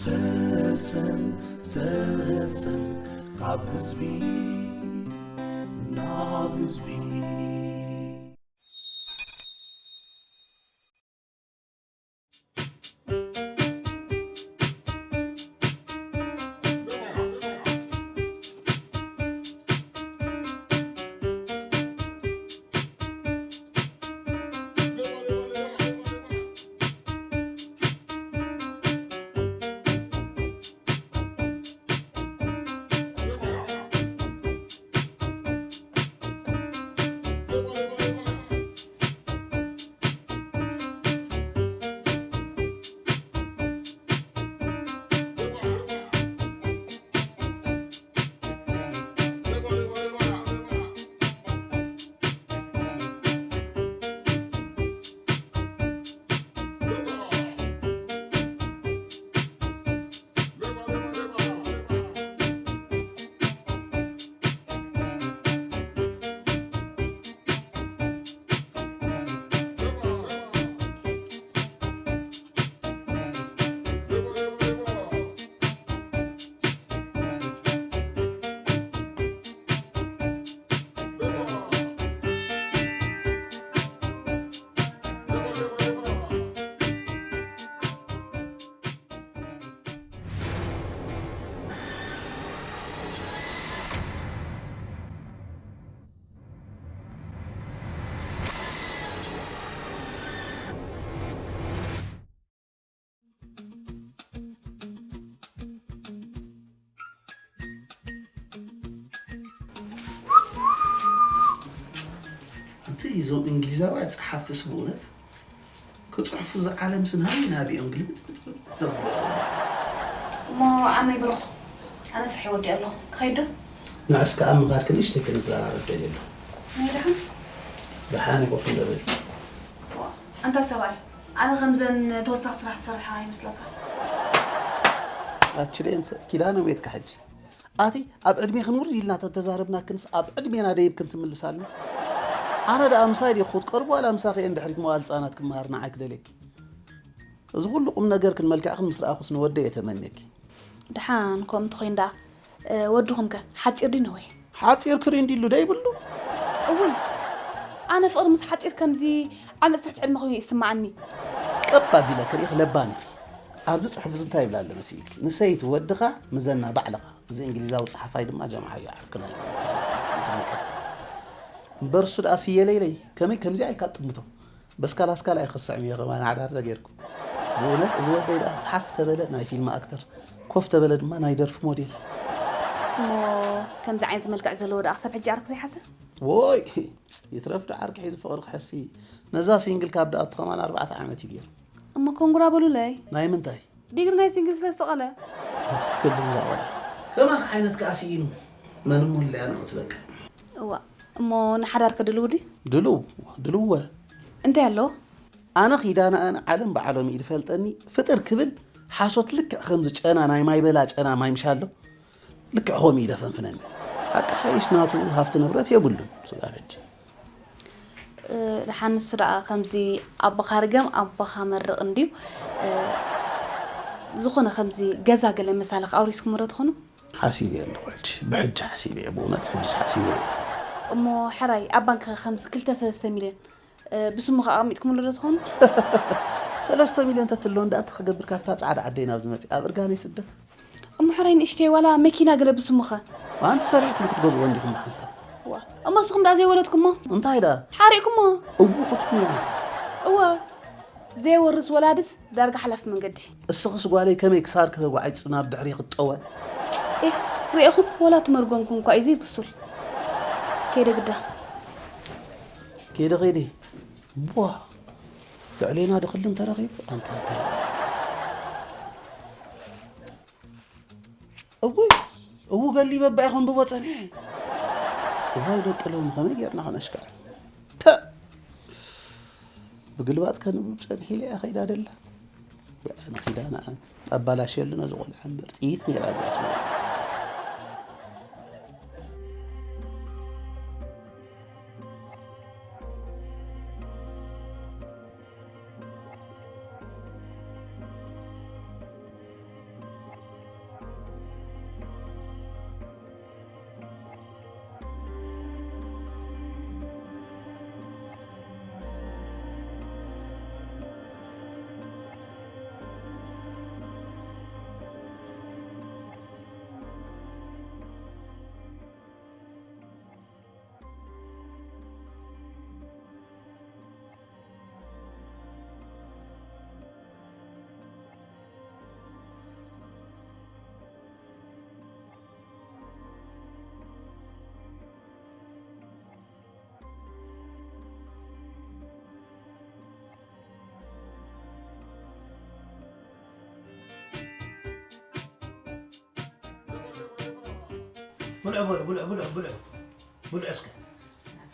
ሰሰን ሰሰን ካብ ህዝቢ ናብ ህዝቢ። ኣንቲ እዞም እንግሊዛውያን ጸሓፍትስ ብእውነት ክጽሕፉ ዝዓለም ስንሃይ ናቢኦም ግልብጥ እሞ ዓመይ ብሩኽ፣ ኣነ ስራሕ ይወዲ ኣለኹ። ክኸይድ ዶ? ንዕስ ከኣ ምኻድ ክንእሽተይ ክንዘራረብ ደልየ ኣለኹ። ናይ ደሓን? ደሓን ይኮፍ እንደበል። ዋ፣ ኣንታ ሰብኣይ፣ ኣነ ከምዘን ተወሳኺ ስራሕ ዝሰርሓ ይመስለካ? ኣችሌ እንተ ኪዳነ ቤትካ ሕጂ። ኣቲ ኣብ ዕድሜ ክንውርድ ኢልና ተተዛረብናክንስ ኣብ ዕድሜና ደይብክን ትምልሳልና? ኣነ ደኣ ምሳይ ዲኹ ክትቀርቡ ዋላ ምሳኺ እየ ንድሕሪት መዋል ህጻናት ክመሃር ንዓይ ክደልየኪ? እዚ ኩሉ ቁም ነገርክን መልክዕክን ምስ ረኣኹስ ንወደይ እየ ተመንየኪ። ደሓን ከምኡ እንተኾይኑ ደኣ፣ እ፣ ወድኹም ከ ሓጺር ድዩ ነዊሕ? ሓጺር ክርኢ እንዲሉ ደይብሉ? እውይ፣ ኣነ ፍቕሪ ምስ ሓጺር ከምዚ ዓመጽ ትሕቲ ዕድመ ኮይኑ ይስምዓኒ። ቀብ ኣቢለ ክርእኽ ለባም ኢኺ። ኣብዚ ጽሑፍ እዚ እንታይ ይብል ኣሎ መሲልኪ? ንሰይቲ ወድኻ ምዘና ባዕልኻ። እዚ እንግሊዛዊ ጸሓፋይ ድማ ጀምዓዮ ዓርክና እዩ። መፋለጢ፣ እንተ ናይ ቀደም። እምበር እሱ ደኣ ስየ ለይለይ፣ ከመይ ከምዚኣ ኢልካ ትጥምቶ? በስካላ ስካላ ይኸስዕም እየ ከማን ሓዳር ተጌርኩ። ብእውነት እዚ ወደይ ደኣ ሓፍ ተበለ ናይ ፊልም ኣክተር፣ ኮፍ ተበለ ድማ ናይ ደርፊ ሞዴል። እሞ ከምዚ ዓይነት መልክዕ ዘለዎ ደኣ ክሳብ ሕጂ ዓርኪ ዘይሓዘ? ወይ ይትረፍ ዶ ዓርኪ ሒዙ ፍቕሪ ክሕሲ። ነዛ ሲንግል ካብ ደኣቱ ከማን ኣርባዕተ ዓመት እዩ ገይሩ። እሞ ኮንግራ በሉለይ። ናይ ምንታይ? ዲግሪ ናይ ሲንግል ስለ ዝተቐለ። ክትክልም እዛ ቆልዓ። ከማኽ ዓይነት ከኣ ስኢኑ። መን እሞ ኣለያ ንዑ ትበቅዕ። እዋ፣ እሞ ንሓዳር ከድልው ድዩ? ድልው፣ ድልወ። እንታይ ኣለዎ? ኣነ ኪዳነኣን ዓለም በዓሎም እዩ ዝፈልጠኒ፣ ፍጥር ክብል ሓሶት ልክዕ ከምዚ ጨና ናይ ማይ በላ ጨና ማይ ምሻሎ። ልክዕ ከምኡ እዩ ደፈንፍነኒ። ሓቂ ሓይሽ ናቱ ሃፍቲ ንብረት የብሉን። ስጋብ ሕጂ። እ፣ ደሓን ንሱ ደኣ ከምዚ ኣቦኻ ርገም ኣቦኻ መርቕ እንድዩ። እ፣ ዝኾነ ከምዚ ገዛ ገለ መሳልኽ ኣውሪስኩምዎ ዶ ትኾኑ? ሓሲበ እየ ኣለኹ ሕጂ። ብሕጂ ሓሲበ እየ፣ ብእውነት ሕጂስ ሓሲበ እየ። እሞ ሕራይ ኣብ ባንክ ከምዚ ክልተ ሰለስተ ሚልዮን፣ እ፣ ብስምኻ ኣቐሚጥኩምሉ ዶ ትኾኑ? ሰለስተ ሚልዮን ተትህልወኒ ደኣ እንታይ ክገብር ካብታ ጻዕዳ ዓደይ ናብዚ መጺእ? ኣብ እርጋነይ ስደት? እሞ ሕራይ ንእሽተይ ዋላ መኪና ገለ ብስሙኸ? ኣንቲ ሰሪሕኩም ክትገዝእዎ እንዲኹም ብሓንሳብ። ዋ፣ እሞ ንስኹም ደኣ ዘይወለድኩሞ? እንታይ ደኣ? ሓሪእኩሞ? እውኹትኩም እያ። እወ፣ ዘይወርስ ወላድስ ዳርጋ ሓላፊ መንገዲ። እስኽስ ጓለይ ከመይ ክሳድኪ ተጓዒጹ ናብ ድሕሪ ክጠወ? ኤህ፣ ርኤኹም ወላ ትመርጎምኩም እኳ እዩ ዘይብሱል። ከይደ ግዳ። ከይደ ከይደ። ቧ፣ ልዕሌና ድኽልም ተረኺቡ። ኣንታ፣ ኣንታ። እውይ፣ እው ገሊ በባ ይኾን ብቦ ጸኒሐ። እዋይ ደቂ ሎሚ ከመይ ጌርና ከነሽክዐ? ተ-፣ ብግልባጥ ከንብብ ጸኒሐ ኢለ እያ ከይዳ ደላ። ኣነ ኪዳነ ኣነ። ኣባላሽየሉ ነዚ ቆልዓ እምበር ጥይት ነይራ እዚኣ ስምዒት። ብልዑ፣ ብልዑ፣ ብልዑ፣ ብልዑ፣ ብልዑ። ብልዑ እስከ።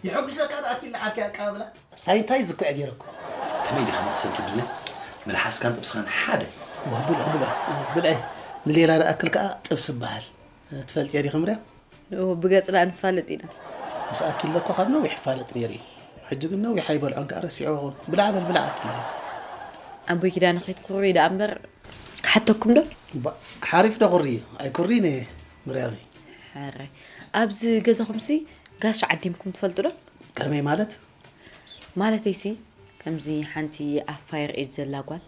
የሐጉሰካ ደኣ ኣኪል ዓርኪ ኣቀባብላ? ሳኒታይዝ እኮ እየ ገይረኩ። ከመይ ዲኻ መቕሰን ኪዱነ? መልሓስካን ጥብስኻን ሓደ። ዋ፣ ብልዑ፣ ብልዑ፣ ብልዐ። ንሌላ ደኣክል ከኣ ጥብስ ይበሃል። ትፈልጥያ ዲኺ ምርያም? ኦ፣ ብገጽ ደኣ ንፋለጥ ኢና። ምስ ኣኪለ እኮ ካብ ነዊሕ ይፋለጥ ነይሩ እዩ። ሕጂ ግን ነዊሕ ኣይበልዖን ከኣ ረሲዕዎ ይኸውን። ብላዕ በል፣ ብላዕ ኣኪለ። ኣቦይ ኪዳነ ከይትኩርዩ ደኣ እምበር ክሓተኩም ዶ? ባ-፣ ሓሪፍ ዶ ኩሪ? ኣይኩሪን እየ ምርያመይ። ሕራይ። ኣብዚ ገዛኹምሲ ጋሻ ዓዲምኩም ትፈልጡ ዶ? ከመይ ማለት? ማለተይሲ፣ ከምዚ ሓንቲ ኣብ ፋየር ኤጅ ዘላ ጓል፣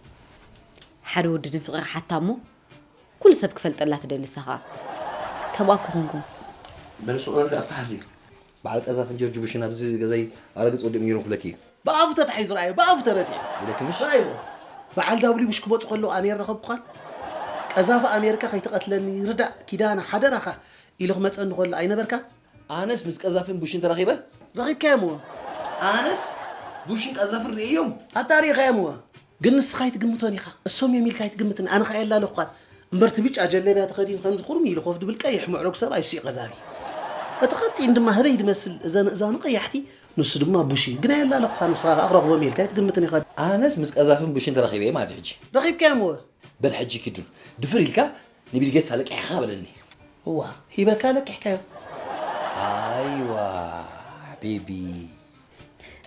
ሓደ ወዲ ንፍቕሪ ሓታ እሞ፣ ኩሉ ሰብ ክፈልጠላ ትደሊ ንሳ ኸኣ። ከምኣ እኮ ኮንኩም። በል ስቕ በል ኣፍታሓሲ። በዓል ቀዛፍን ጆርጅ ቡሽን ኣብዚ ገዛይ ኣረግጽ ወዲኦም ነይሮም ክብለኪ እየ። ብኣፉ ተታሒዙ ረኣዮ፣ ብኣፉ ተረቲዑ። ኢለኪ ምሽ? ረኣይዎ። በዓል ዳብሊ ቡሽ ክመጹ ከለዉ ኣነ የረኸብኩኻን። ቀዛፊ ኣሜሪካ ከይትቐትለኒ ርዳእ ኪዳነ ሓደራኻ ኢሉ ክመጸኒ ከሎ ኣይነበርካን? ኣነስ ምስ ቀዛፍን ቡሽን ተራኺበ? ረኺብካዮምዎ? ኣነስ ቡሽን ቀዛፍን ርእዮም። ኣታ ርኢኻዮምዎ? ግን ንስኻ ኣይትግምቶን ኢኻ። እሶም እዮም ኢልካ ኣይትግምትን። ኣነ ኸኣ የላለኹኻን። እምበር እቲ ብጫ ጀለብያ ተኸዲኑ ከምዚ ኩርም ኢሉ ኮፍ ድብል ቀይሕ ምዕሩግ ሰብኣይ እሱ እዩ ቀዛፊ። እቲ ቐጢን ድማ ህበይ ድመስል እዘን እዛኑ ቀያሕቲ፣ ንሱ ድማ ቡሽ እዩ። ግን ኣየላለኹኻን፣ ንስኻ ኸኣ ክረኽቦም እየ ኢልካ ኣይትግምትን ኢኻ። ኣነስ ምስ ቀዛፍን ቡሽን ተራኺበ እየ ማለት እዩ ሕጂ። ረኺብካዮምዎ? በል ሕጂ ኪዱን፣ ድፍር ኢልካ ንቢል ጌትስ ኣለቂሕኻ በለኒ። እዋ፣ ሂበካ ለቂሕካዮ። ኣይዋ፣ ሓቢቢ።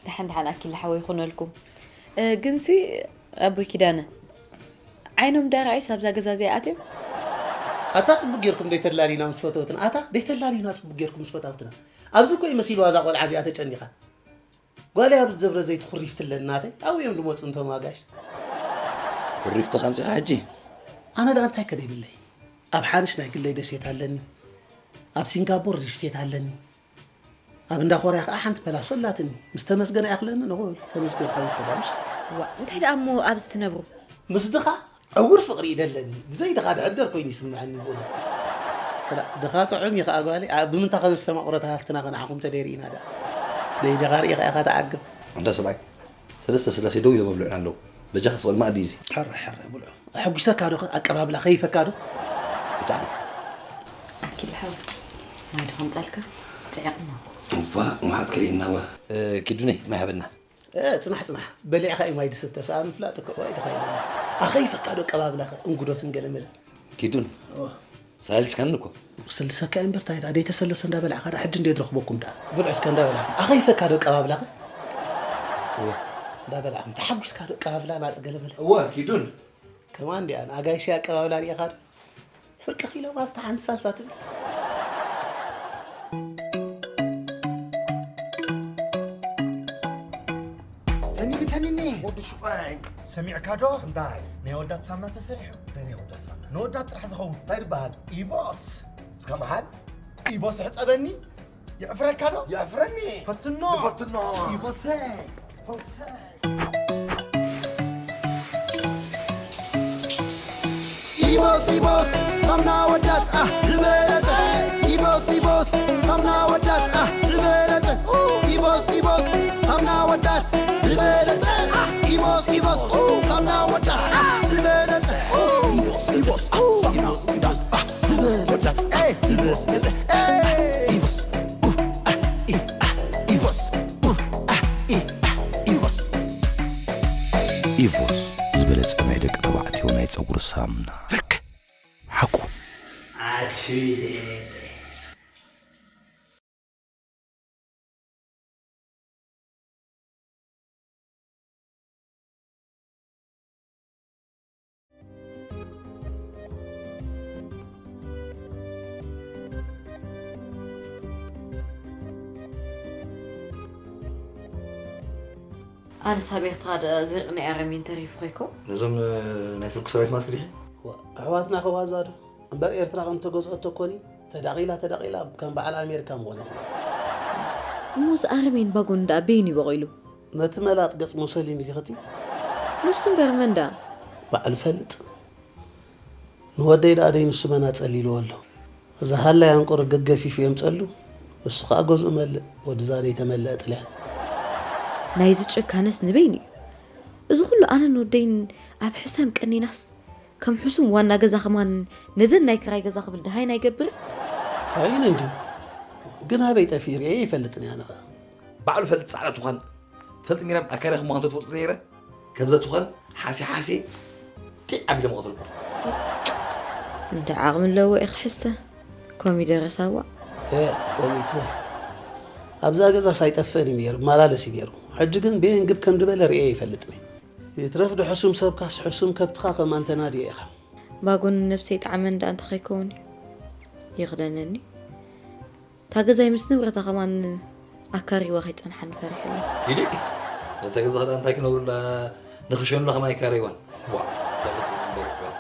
ደሓን ደሓን ኣኪል ሓወይ ይኹነልኩም። እ፣ ግንሲ ኣቦይ ኪዳነ፣ ዓይኖም ዳርዒስ ኣብዛ ገዛ እዚኣ ኣትዮም? ኣታ ጽቡቅ ጌርኩም ደይተላልዩና ምስ ፈተውትና። ኣታ ደይተላልዩና ጽቡቅ ጌርኩም ምስ ፈታውትና። ኣብዚ እኮ እዩ መሲልዋ እዛ ቆልዓ እዚኣ ተጨኒቓ። ጓለይ ኣብ ዝጀብረ ዘይቲ ኩሪፍቲ ኣለኒ ናተይ። ኣብኡ እዮም ዝመጹ እንቶም ኣጋይሽ። ኩሪፍቲ ከምጺኻ ሕጂ? ኣነ ደኣ እንታይ ከ ደይብለይ? ኣብ ሓንሽ ናይ ግለይ ደሴት ኣለኒ። ኣብ ሲንጋፖር ሪስቴት ኣለኒ። ኣብ እንዳ ኮርያ ከኣ ሓንቲ ፐላሶ ኣላትኒ። ምስ ተመስገን ኣይኣኽለኒ ንኹ ተመስገን ሓዊ ሰላምሽ። ዋ፣ እንታይ ደኣ እሞ ኣብዚ ትነብሩ? ምስ ድኻ ዕውር ፍቕሪ እዩ ደለኒ። ብዘይ ድኻ ድዕደር ኮይኑ ይስምዐኒ ብእውነት። ከላ፣ ድኻ ጥዑም እዩ ከኣ ጓለይ። ኣ፣ ብምንታይ ከም ዝተማቕረት ሃፍትና ከ ንዓኹም ተደይ ርኢና ደኣ። ደይ ድኻ ርኢኻ ኢኻ ትዓግብ። ኣንታ ሰብኣይ፣ ሰለስተ ስላሴ ደው ኢሎም ኣብልዑና ኣለዉ። በጃኻ ስቕ ኢል መኣዲ እዚ። ሕራይ፣ ሕራይ፣ ብልዑ። ኣሐጒሰካ ዶ ከ? ኣቀባብላ ከይፈካ ዶ? ብጣዕሚ። ኣኪል ሓው፣ ማይ ዶ ከምጻልካ? ጽዒቕና እኮ። እዋ፣ መሓት ከርእየና እዋ። እ፣ ኪዱነይ፣ ማይ ሃበና። እ፣ ጽናሕ፣ ጽናሕ። በሊዕካ እዩ ማይ ዝስተ። ሰኣን ምፍላጥ እኮ፣ ዋይ፣ ድኻ ኢለ። ኣኸይፈካ ዶ ኣቀባብላኸ? እንጉዶስን ገለመለ። ኪዱን። እዋ። ሳልስካኒ እኮ። ክስልሰካ እምበር፣ ታይ ደኣ፣ ደይተሰለሰ እንዳበላዕካ ደኣ፣ ሕጂ እንዴት ረኽበኩም ደኣ? ብልዑ እስከ እንዳበላዕካ። ኣኸይፈካ ዶ ቀባብላኸ? እወ። እንዳበላዕኩም፣ ተሓጒስካ ዶ ቀባብላና ገለ በለ? እወ፣ ኪዱን። ከማን እንዲኣን፣ ኣጋይሽ ኣቀባብላ ርኢኻ ዶ? ፍርቂ ኪሎ ፓስታ ሓንቲ ሳልሳ ትብል። ተኒኒ፣ ተኒኒ። ወዲ ሹቓይ። ሰሚዕካ ዶ? እንታይ? ናይ ኣወዳት ሳሙና ተሰሪሑ። እንታይ ናይ ኣወዳት ሳሙና? ንወዳት ጥራሕ ዝኸውን። እንታይ ይበሃል? ኢቦስ። እስካ መሓል? ኢቦስ ሕጸበኒ። ይዕፍረካ ዶ? ይዕፍረኒ። ፈትኖ። ፈትኖ። ኢቦሰይ። ፈውሰይ። ኢቦስ፣ ኢቦስ፣ ሳምና ወዳት፣ ኣህ፣ ዝበለጸ። ኢቦስ፣ ኢቦስ፣ ሳምና ወዳት፣ ኣህ፣ ዝበለጸ። ኡ፣ ኢቦስ፣ ኢቦስ፣ ሳምና ወዳት፣ ዝበለጸ። ኣህ፣ ኢቦስ፣ ኢቦስ፣ ኡ፣ ሳምና ወዳት፣ ኣህ፣ ዝበለጸ። ኡ፣ ኢቦስ፣ ኢቦስ፣ ሳምና ወዳት፣ ኣህ፣ ዝበለጸ። ኤ፣ ዝበለጸ። ኤ፣ ኢቦስ፣ ኡ፣ ኣህ፣ ኢ፣ ኣህ፣ ኢቦስ፣ ኡ፣ ኣህ፣ ኢ፣ ኣህ፣ ኢቦስ። ኢቮስ ዝበለጸ ናይ ደቂ ተባዕትዮ ናይ ጸጉሪ ሳሙና። ልክ ሓቁ። ኣችየ። ኣነስ ኣብ ኤርትራ ደኣ ዝርቅ ናይ ኣረሜን ተሪፉ ኮይኮ። ነዞም፣ እ፣ ናይ ቱርኪ ሰራዊት ማለት ዲኺ? ዋ፣ ኣሕዋትና ከዋዛ ዶ? እምበር ኤርትራ ከም ተገዝኦቶ ኮኒ፣ ተዳቒላ፣ ተዳቒላ ከም በዓል ኣሜሪካ ምኾነት ነይራ። እሞ እዚ ኣረሜን ባጎን ደኣ በይኑ ይበቒሉ? ነቲ መላጥ ገጽ ሙሶሊኒ ዲኽቲ? ንሱ እምበር መን ደኣ? ባዕሉ ፈልጥ። ንወደይ ደኣ ደይ ንሱ መን ኣጸሊልዎ ኣሎ። እዚ ሃላይ ኣንቁር ገገፊፉ የምጸሉ፣ እሱ ኸኣ ገዝኡ መልእ፣ ወድዛ ደይ ተመለአ ጥልያን። ናይዚ ጭካነስ ንበይኑ እዩ። እዚ ኹሉ ኣነን ወደይን ኣብ ሕሰም ቀኒናስ፣ ከም ሕሱም ዋና ገዛ ኸማን ነዘን ናይ ክራይ ገዛ ክብል ደሃይን ኣይገብርን። ካይን እንዲ ግን ኣበይ ጠፊኡ ርእየ ይፈልጥን እየ ኣነ ኸኣ። ባዕሉ ፈልጥ ጻዕዳ ትዃን። ትፈልጥ ሚራም ኣካርያ ከም ምዃኑ ትፈልጡ ነይረ። ከምዛ ትዃን ሓሴ ሓሴ ጢዕ ኣቢለ መቐተልኩ። እንተ ዓቕሚ ኣለዎ ኢኺ ሕስተ ኮሚደረ ሳዋ። እ፣ ቆሚት በል። ኣብዛ ገዛስ ኣይጠፍእን እዩ ነይሩ፣ መላለስ እዩ ነይሩ። ሕጂ ግን ብኤን ግብ ከም ዝበለ ርእየ ይፈልጥን እየ። ይትረፍ ዶ ሕሱም ሰብካስ ሕሱም ከብትኻ ከም ኣንተና ድዮ ኢኻ። ባጎን ነብሰይ ጣዕመን ደኣ እንተኸይከውን እዩ። ይኽደነኒ። እታ ገዛይ ምስ ንብረታ ከማን ኣካሪዋ ከይጸንሓኒ ፈሪሐ ኣለኹ። ኪዲ፣ ነታ ገዛ ክዳን እንታይ ክነብሩላ ንኽሸኑላ ከማን ኣይካረይዋን። ዋ፣ እንታይ ደስ ዝብል በል።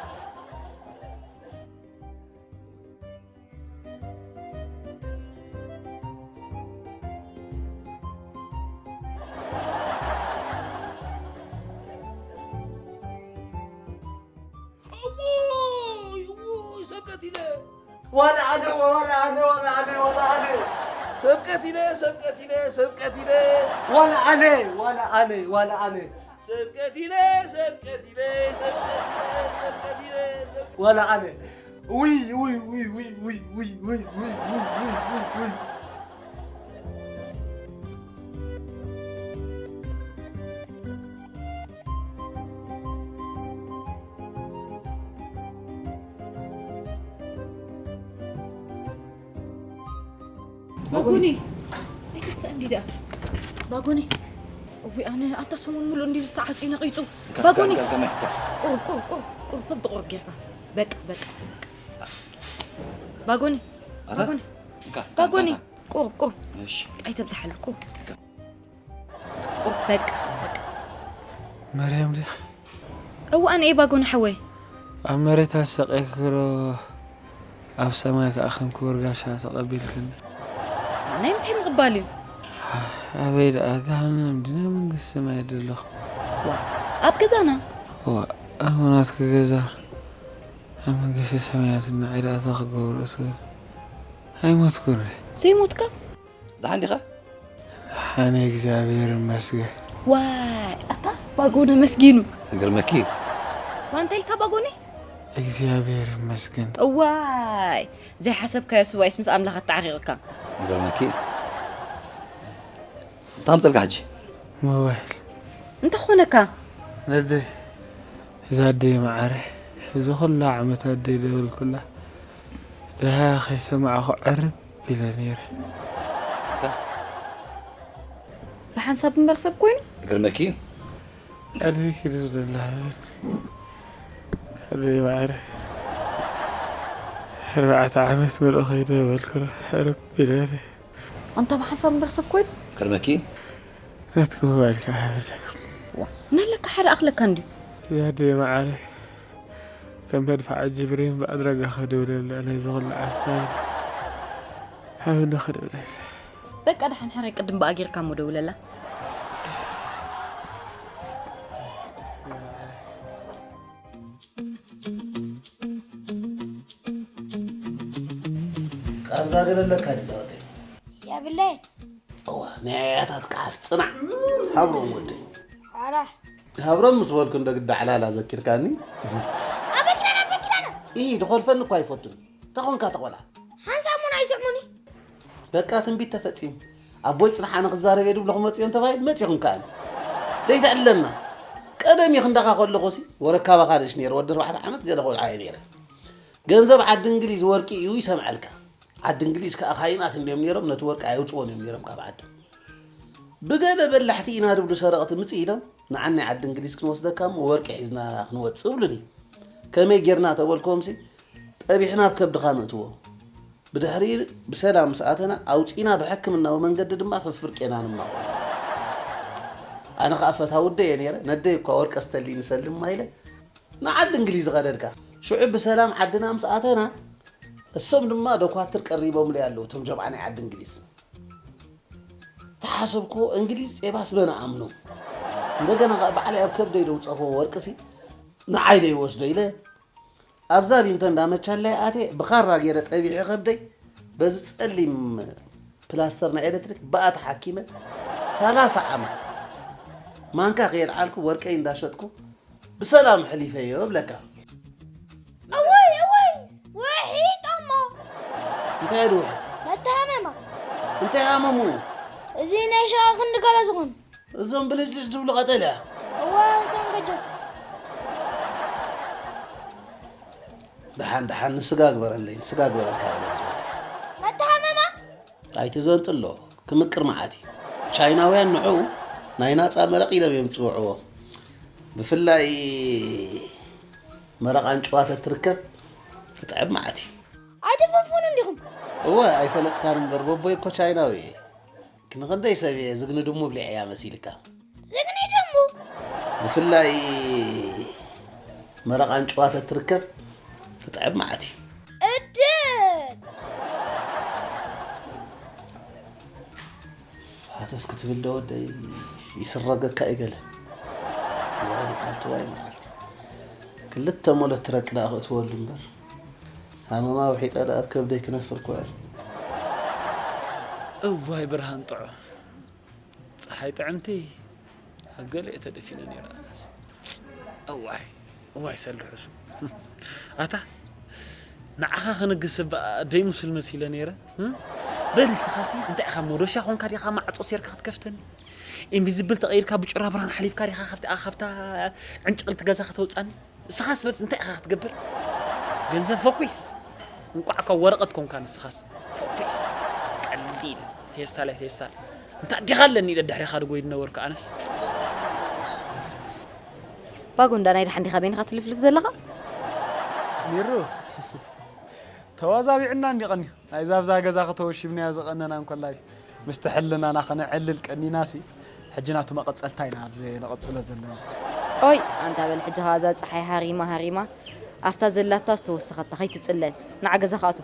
እውይ፣ እውይ፣ ሰብ ቀቲለ። ዋላ ኣነ፣ ዋላ ኣነ፣ ዋላ ኣነ፣ ዋላ ኣነ። ሰብ ቀቲለ፣ ሰብ ቀቲለ፣ ሰብ ቀቲለ። ዋላ ኣነ፣ ዋላ ኣነ፣ ዋላ ኣነ። ሰብ ቀቲለ፣ ሰብ ቀቲለ፣ ሰብ ቀቲለ፣ ሰብ ቀቲለ፣ ሰብ ዋላ ኣነ። ውይ፣ ውይ፣ ውይ። ባጎኒ፣ ኣይትስእ እንዲ ደኣ። ባጎኒ፣ እዊ ኣነ ኣንታ ሰሙን ሙሉእ እንዲ ዝተዓጽዩ ነቒጹ። እንካ፣ ባጎኒ። እንካ፣ እንካ፣ እንካ። ቁሩብ፣ ቁሩብ፣ ቁሩብ፣ ቁሩብ፣ በብቑሩብ ጌርካ። በቃ፣ በቃ፣ በቃ። ባጎኒ፣ ኣታ? ባጎኒ። እንካ፣ እንካ፣ ባጎኒ፣ እንካ፣ እንካ። ቁሩብ፣ ቁሩብ። እሺ። ኣይተብዝሓሉ፣ ቁሩብ። እንካ። ቁሩብ፣ በቃ፣ በቃ። መርያም ድያ? እወ፣ ኣነ እየ ባጎኒ ሓወይ። ኣብ መሬት ኣሰቒልክሮ፣ ኣብ ሰማይ ከኣ ከም ክቡር ጋሻ ተቐቢልክኒ። ናይ ምንታይ ምቕባል እዩ? ኣበይ ደኣ፣ ገሃነም ድዩ ናይ መንግስቲ ሰማይ ደለኹ? ዋ፣ ኣብ ገዛና? ዋ፣ ኣብ ናትኪ ገዛ፣ ኣብ መንግስቲ ሰማያት ንዓይ ደኣ እንታይ ክገብሮ ትብል? ኣይሞትኩን። ዘይሞትካ? ደሓን ዲኻ? ደሓን፣ እግዚኣብሔር ይመስገን። ዋይ፣ ኣታ ባጎኒ ኣመስጊኑ። ይገርመኪ። ዋንታ ኢልካ ባጎኒ? እግዚኣብሔር ይመስገን። እዋይ፣ ዘይሓሰብካዮ ስዋይስ ምስ ኣምላኽ ኣተዓሪቕካ። ይገርመኪ። እንታይ ኣምጸልካ ሕጂ? ሞባይል። እንታይ ኾነካ? ነደይ፣ እዛ ኣደይ መዓረ፣ እዚ ኹላ ዓመት ኣደይ ደበልኩላ። ደሃ ከይሰማዕኹ ዕርብ ኢለ ነይረ። እታ ብሓንሳብ እምበር ሰብ ኮይኑ? ይገርመኪ። ኣደይ ክድር ደላ ሃበት። ኣደይ መዓረ፣ ኣርባዕተ ዓመት መልኦ ከይደ በልኩላ። ዕርብ ኢለ ነይረ። ኣንታ ብሓንሳብ እምበር ሰብ ኮይኑ? ይገርመኪ። ናትኪ ሞባይል ከኣ ሃበለ። ዋ፣ እናለካ ሓደ ኣኽለካ እንድዩ። እዛ ኣደይ መዓረ፣ ከም መድፍዓ ጅብሪን ብኣድራጋ ክድውለላ ናይ ዝኹሉ ዓመት ሃብኒ ክድውለላ። በቃ፣ ደሓን ሕራይ ቅድም ብኣ ጌርካ እሞ ደውለላ። ቃንዛ ገለ ኣለካ ድዩ ዝወደይ? የብለይን። እዋ፣ ናይ ኣያታትካ ጽናዕ። ሃብሮም ወደይ። ኣረ። ሃብሮም ምስ በልኩ እንዶ ግዳ ዕላላ ዘኪርካኒ። ኣበይ ኪዳነ፣ ኣበይ ኪዳነ? ኢሂ፣ ድኾልፈኒ እኳ ኣይፈቱን። እንታይ ኾንካ ተቖልዓ? ሓንሳብ እውን ኣይስዕሙኒ። በቃ ትንቢት ተፈጺሙ። ኣቦይ ጽንሓ ንኽዛረብ እየ ድብሎ ክመጽእ እዮም ተባሂሉ መጺኹም ከኣ። ደይተዕልለና። ቀደም ይኽንዳኻ ከለኹሲ ወረ ካባኻ ንእሽ ነይረ፣ ወዲ ኣርባዕተ ዓመት ገለ ቆልዓ እየ ነይረ። ገንዘብ ዓዲ እንግሊዝ ወርቂ እዩ ይሰምዐልካ። ዓዲ እንግሊዝ ከኣ ካይናት እንድዮም ነይሮም፣ ነቲ ወርቂ ኣየውጽዎን እዮም ነይሮም ካብ ዓዶም። ብገለ በላሕቲ ኢና ድብሉ ሰረቕቲ ምጽእ ኢሎም፣ ንዓናይ ዓዲ እንግሊዝ ክንወስደካ እሞ ወርቂ ሒዝና ክንወጽእ እብሉኒ። ከመይ ጌርና ተበልክዎምሲ፣ ጠቢሕና ኣብ ከብድኻ ነእትዎ። ብድሕሪኡ ብሰላም ምስ ኣተና ኣውጺእና ብሕክምናዊ መንገዲ ድማ ፍርፍር ቄና ንማቕ። ኣነ ኸኣ ፈታዊ ኣደ እየ ነይረ፣ ነደይ እኳ ወርቀ ስተሊ ንሰልማ ኢለ ንዓዲ እንግሊዝ ኸደድካ። ሽዑ ብሰላም ዓድና ምስ ኣተና እሶም ድማ ዶኳትር ቀሪቦምለይ ኣለዉ፣ እቶም ጀምዓ ናይ ዓዲ እንግሊዝ። ተሓሰብክዎ እንግሊዝ ጼባስ በነ ኣምኖም። እንደገና ኸኣ ባዕለይ ኣብ ከብደይ ደውጸኽዎ ወርቅሲ ንዓይ ዶ ይወስዶ ኢለ ኣብዛ ቢንቶ እንዳመቻለይ ኣትየ ብኻራ ገይረ ጠቢሐ ከብደይ በዚ ጸሊም ፕላስተር ናይ ኤሌክትሪክ ብኣ ተሓኪመ ሰላሳ ዓመት ማንካ ከየልዓልኩ ወርቀይ እንዳሸጥኩ ብሰላም ሕሊፈዮ እብለካ። እወይ እወይ ውሒጦሞ። እንታይ ድውሕጥ? መተሃመማ። እንታይ ኣመሙ? እዚ ናይ ሸቓ ክንዲ ገለ ዝኾን። እዞም ብልጭልጭ ዝብሉ ቀጠልያ። እዋ እቶም ገጀፍቲ። ደሓን ደሓን ንስጋ ግበረለይ፣ ንስጋ ግበረልካ በለን ዝወደ። መተሓመማ? ኣይትዘንጥሎ፣ ክምቅር መዓት እዩ። ቻይናውያን ንዕኡ ናይ ናጻ መረቕ ኢሎም እዮም ዝጽውዕዎ። ብፍላይ መረቕ ኣንጭዋ ተትርከብ ክጥዕም መዓት እዩ። ኣይትፈንፍኑ እንዲኹም። እወ ኣይፈለጥካን እምበር በቦይ እኮ ቻይናዊ እየ። ክንኽንደይ ሰብ እየ ዝግኒ ድሙ ብሊዐያ መሲልካ። ዝግኒ ድሙ? ብፍላይ መረቕ ኣንጭዋ ተትርከብ ክጥዕም መዓት እዩ። እድት! ሃተፍ ክትብል ዶ ወደይ ይስረገካ እዩ ገለ። ዋይ መዓልቲ ዋይ መዓልቲ። ክልተ ሞለት ትረቂ ደኣ ክእትወሉ እምበር ሃመማ ውሒጠ ደኣ ኣብ ከብደይ ክነፍር ክውዕል። እዋይ ብርሃን ጥዑም ጸሓይ ጥዕምቲ ኣብ ገሊኤ ተደፊነ ነይረ ኣነስ። እዋይ እዋይ ሰልዲ ሕሱ ኣታ ንዓኻ ክንግስ እባ ደይምስል መሲለ ነይረ። በል ንስኻሲ እንታይ ኢኻ መዶሻ ኾንካ ዲኻ ማዕጾ ሴርካ ክትከፍተኒ? ኢንቪዚብል ተቐይርካ ብጩራ ብርሃን ሓሊፍካ ዲኻ ካብታ ካብታ ዕንጭቕልቲ ገዛ ከተውጻኒ? ንስኻስ በልስ እንታይ ኢኻ ክትገብር? ገንዘብ ፈኲስ እንቋዕ ካብ ወረቐት ኮንካ ንስኻስ ፈኲስ ቀሊል ፌስታላይ ፌስታል እንታ ዲኻ ኣለኒ ኢለ ድሕሪኻ ድጎይ ድነበርኩ ኣነስ ባጎ እንዳ ናይ ደሓን ዲኻ በይንኻ ትልፍልፍ ዘለኻ? ሚሩ ተዋዛቢዕና እንዲ ቀንዩ ናይዛ ኣብዛ ገዛ ከተወሽብናዮ ዝቐነና እንኮላይ ምስቲ ሕልናና ከነዕልል ቀኒናሲ ሕጂ ናቱ መቐጸልታ ኢና ኣብዚ ነቐጽሎ ዘለና። ኦይ ኣንታ በል ሕጂ ኸኣ እዛ ጸሓይ ሃሪማ ሃሪማ ኣብታ ዘላታ ዝተወሰኸታ ከይትጽለል ንዓ ገዛ ክኣቱ።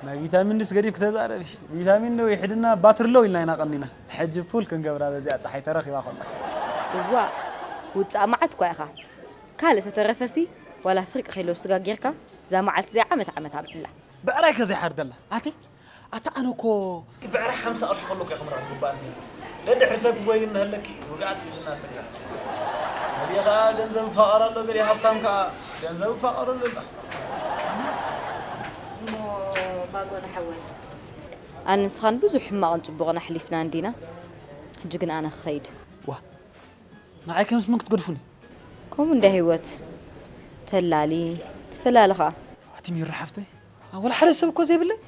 ናይ ቪታሚን ዲስ ገዲፍ ክተዛረቢ ቪታሚን ዶ ይሕድና ባትሪ ሎ ኢልና ኢና ቀኒና ሕጂ ፉል ክንገብራ በዚኣ ጸሓይ ተረኺባ ኮላ። እዋእ ውጻእ መዓት እኳ ኢኻ ካልእ ሰተረፈሲ ዋላ ፍርቂ ከይሎ ስጋ ጌርካ እዛ መዓልቲ እዚኣ ዓመት ዓመት ኣብዕላ። ብዕራይ ከ ዘይሓርደላ ኣቴ ኣታ ኣነ እኮ ብዕራይ ሓምሳ ቅርሺ ከሎ እኮ ክምራ ዝግባኣኒ ደድሕሪ ሰብ ክጎይ እናሃለኪ ውግኣት ሒዝና ተሪራ ነቢያ ከዓ ገንዘብ ይፋቐር ኣሎ ገለ ሃብታም ከዓ ገንዘብ ይፋቐረሉ ኣሎ እሞ ባጎና ሓወይ ኣነ ንስኻን ብዙሕ ሕማቕን ጽቡቕን ኣሕሊፍና እንዲና ሕጂ ግን ኣነ ክኸይድ ዋ ንዓይ ከምስ ምን ክትገድፉኒ ከምኡ እንደ ህይወት ተላሊ ትፈላለኻ ኣቲ ሚራ ሓፍተይ ወላ ሓደ ሰብ እኮ ዘይብለይ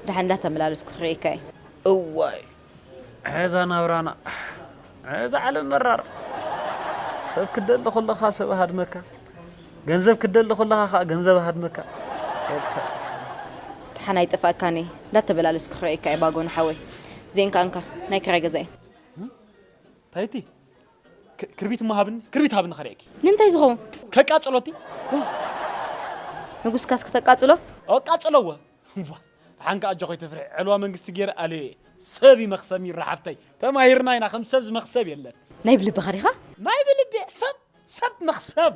ደሓን እንዳተመላለስኩ ክርእየካ እየ እዋይ ዐዛ ናብራና ዐዛ ዓለም መራር ሰብ ክደሊ ከለኻ ሰብ ሃድመካ ገንዘብ ክደሊ ከለኻ ከዓ ገንዘብ ሃድመካ ኤርትራ ደሓን ኣይጠፋእካን እየ እንዳተመላለስኩ ክርእየካ እየ ባጎ ንሓወይ ዜንካ እንካ ናይ ክራይ ገዛ እዩ ታይቲ ክርቢት መሃብኒ ክርቢት ሃብኒ ከርእየኪ ንምንታይ ዝኸውን ከቃጽሎቲ ንጉስካስ ክተቃጽሎ ኣቃጽለዎ ሓንካ ኣጆ ከይትፍርሒ ዕልዋ መንግስቲ ገይረ ኣልየ ሰብ ይመኽሰብ ይራሓፍተይ ተማሂርና ኢና ከም ሰብ ዝመኽሰብ የለን ናይ ብልብኻ ዲኻ ናይ ብልቢ ሰብ ሰብ መኽሰብ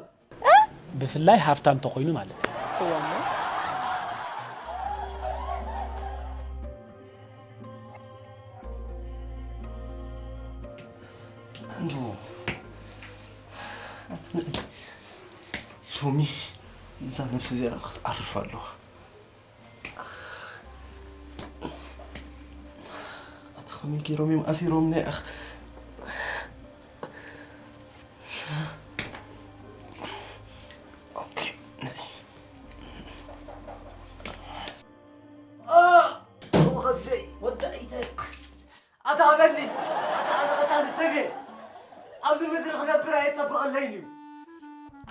ብፍላይ ሃፍታም ተኾይኑ ማለት እዩ እዋሞ እንዶ ሎሚ እዛ ነብሲ እዚኣ ክትዓርፍ ኣለዋ ኣቲ ከመይ ገይሮም እዮም ኣሲሮምኒ ኣኽ ኣታ ሃበኒ ኣታ ኣነ ቐታሊ ሰብ እየ ኣብዚ ምድሪ ክነብር ኣየጸብቐለይን እዩ